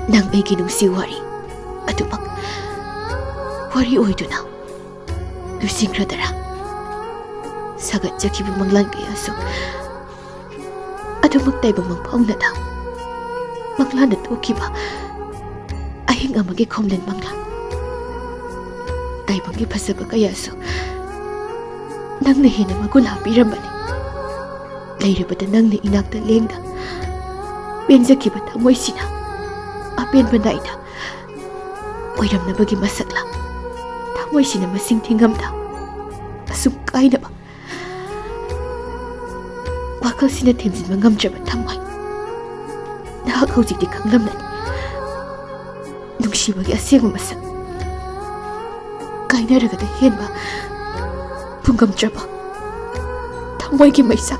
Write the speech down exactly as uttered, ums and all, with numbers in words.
ꯅꯪ ꯑꯩꯒꯤ ꯅꯨꯡꯁꯤ ꯋꯥꯔꯤ ꯑꯗꯨꯃꯛ ꯋꯥꯔꯤ ꯑꯣꯏꯗꯨꯅ ꯂꯣꯏꯁꯤꯟꯈ꯭ꯔꯗꯔꯥ? ꯁꯥꯒꯠꯆꯈꯤꯕ ꯃꯪꯂꯥꯟ ꯀꯌꯥꯁꯨ ꯑꯗꯨꯃꯛ ꯇꯥꯏꯕꯪ ꯃꯪꯐꯥꯎꯅꯗ ꯃꯪꯂꯥꯟꯗ ꯊꯣꯛꯈꯤꯕ ꯑꯍꯤꯡ ꯑꯃꯒꯤ ꯈꯣꯝꯂꯦꯟ ꯃꯪꯂꯥꯟ꯫ ꯇꯥꯏꯕꯪꯒꯤ ꯐꯖꯕ ꯀꯌꯥꯁꯨ ꯅꯪꯅ ꯍꯦꯟꯅ ꯃꯒꯨꯟ ꯍꯥꯞꯄꯤꯔꯝꯕꯅꯤ꯫ ꯂꯩꯔꯕꯗ ꯅꯪꯅ ꯏꯅꯥꯛꯇ ꯂꯦꯡꯗ ꯄꯦꯟꯖꯈꯤꯕ ꯊꯃꯣꯏꯁꯤꯅ ꯑꯄꯦꯟꯕ ꯅꯥꯏꯗ ꯑꯣꯏꯔꯝꯅꯕꯒꯤ ꯃꯁꯛꯂ? ꯊꯃꯣꯏꯁꯤꯅ ꯃꯁꯤꯡ ꯊꯤꯉꯝꯗ ꯑꯁꯨꯝ ꯀꯥꯏꯅꯕ ꯋꯥꯈꯜꯁꯤꯅ ꯊꯦꯝꯖꯤꯟꯕ ꯉꯝꯗ꯭ꯔꯕ ꯊꯃꯣꯏ꯫ ꯅꯍꯥꯛ ꯍꯧꯖꯤꯛꯇꯤ ꯈꯪꯂꯝꯂꯅꯤ ꯅꯨꯡꯁꯤꯕꯒꯤ ꯑꯁꯦꯡꯕ ꯃꯁꯛ꯫ ꯀꯥꯏꯅꯔꯒꯗ ꯍꯦꯟꯕ ꯄꯨꯡꯉꯝꯗ꯭ꯔꯕ ꯊꯃꯣꯏꯒꯤ ꯃꯩꯁꯥ꯫